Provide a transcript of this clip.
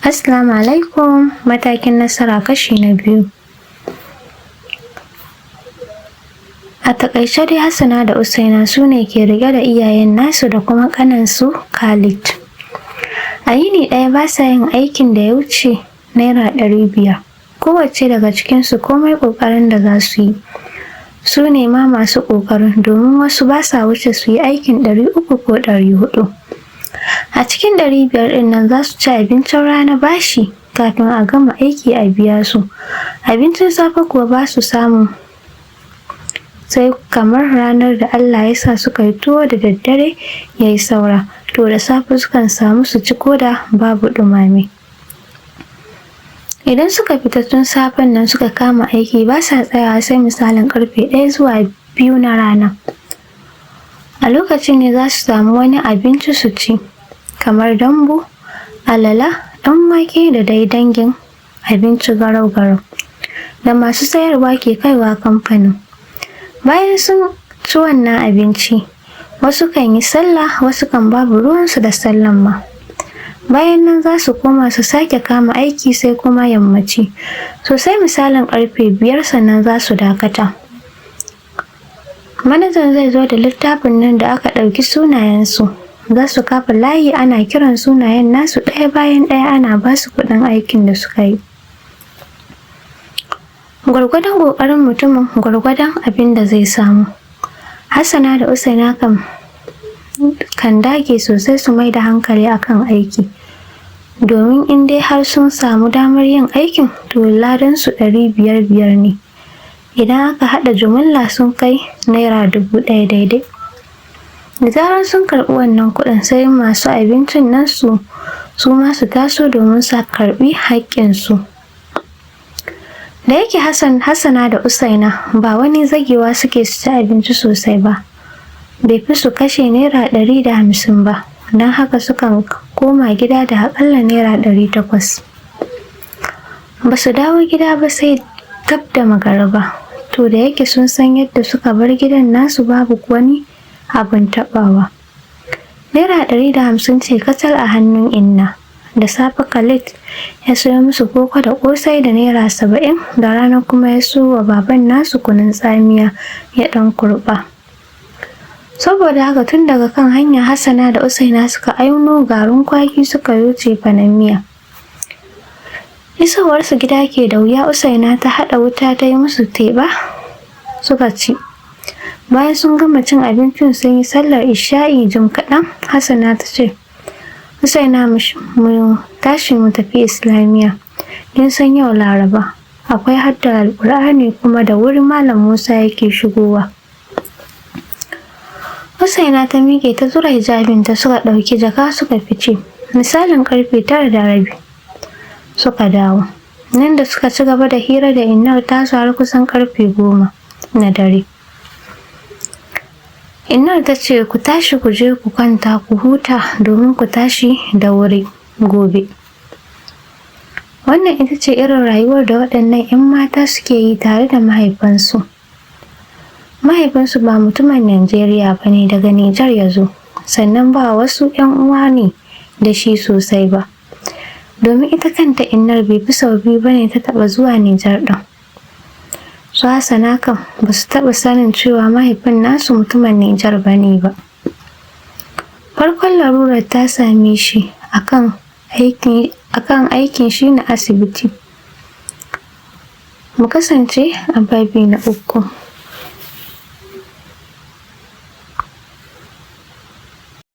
Assalamu alaikum, matakin nasara kashi na biyu. A taƙaice dai Hassana da Usaina su ne ke riƙe da iyayen nasu da kuma ƙaninsu Khalid. A yini ɗaya ba sa yin aikin da ya wuce ₦500. Kowacce daga cikinsu komai ƙoƙarin da za su yi. Su ne ma masu ƙoƙarin, domin wasu ba sa wuce su yi aikin 300 ko 400. A cikin 500 ɗin nan za su ci abincin rana bashi kafin a gama aiki a biya su. Abincin safe kuwa ba su samu sai kamar ranar da Allah ya sa suka yi tuwo da daddare ya yi saura, to da safe sukan samu su ci koda babu ɗumame. Idan suka fita tun safen nan suka kama aiki, ba sa tsayawa sai misalin ƙarfe 1 zuwa 2 na rana. A lokacin ne za su samu wani abinci su ci, kamar dambu, alala, ɗan wake da dai dangin abinci garau-garau da masu sayarwa ke kaiwa kamfanin. Bayan sun ci wannan abinci, wasu kan yi sallah, wasu kan babu ruwansu da sallan ma. Bayan nan za su koma su sake kama aiki sai kuma yammaci. Sosai misalin ƙarfe 5 sannan za su dakata. Manajan zai zo da littafin nan da aka ɗauki sunayensu. Za su kafa layi ana kiran sunayen nasu ɗaya bayan ɗaya ana ba su kuɗin aikin da suka yi. Gwargwadon ƙoƙarin mutumin, gwargwadon abin da zai samu. Hassana da Usaina kam kan dage sosai su mai da hankali akan aiki. Domin in dai har sun samu damar yin aikin, to ladansu 500-500 ne. Idan aka haɗa jumla sun kai ₦1,000 daidai. Da zarar sun karɓi wannan kuɗin, sai masu abincin nan su ma su taso domin su karɓi haƙƙinsu. Da yake Hassana da Usaina ba wani zagewa suke su ci abinci sosai ba. Bai fi su kashe ₦150 ba, don haka sukan koma gida da aƙalla ₦800. Ba su dawo gida ba sai gab da magariba. To da yake sun san yadda suka bar gidan nasu babu wani abin taɓawa. ₦150 ce kacal a hannun Inna. Da safe Khalid ya sayo musu koko da ƙosai da ₦70, da rana kuma ya siyo wa baban nasu kunun tsamiya ya ɗan kurɓa. Saboda haka tun daga kan hanya Hassana da Usaina suka auno garin kwaki suka yo cefanen miya. Isowarsu gida ke da wuya, Usaina ta haɗa wuta ta yi musu teɓa suka ci. Bayan sun gama cin abincin sun yi sallar isha'i, jim kaɗan Hassana ta ce, "Usaina, mu tashi mu tafi Islamiyya. Kin san yau Laraba, akwai haddar Alƙur'ani kuma da wuri Malam Musa yake shigowa." Usaina ta miƙe ta zura hijabinta, suka ɗauki jaka suka fice. Misalin ƙarfe 9:30 suka dawo. Nan da suka ci gaba da hira da innar tasu har kusan ƙarfe 10 na dare. Innar ta ce, "Ku tashi ku je ku kwanta ku huta domin ku tashi da wuri gobe." Wannan ita ce irin rayuwar da waɗannan 'yan mata suke yi tare da mahaifansu. Mahaifinsu ba mutumin Najeriya ba ne, daga Nijar ya zo, sannan ba wasu 'yan uwa ne da shi sosai ba. Domin ita kanta innar bai fi sau biyu ba ne ta taɓa zuwa Nijar ɗin. Su Hassana kam ba su taɓa sanin cewa mahaifin nasu mutumin Nijar ba ne ba. Farkon larurar ta same shi akan aikin shi na asibiti. Mu kasance a babi na uku.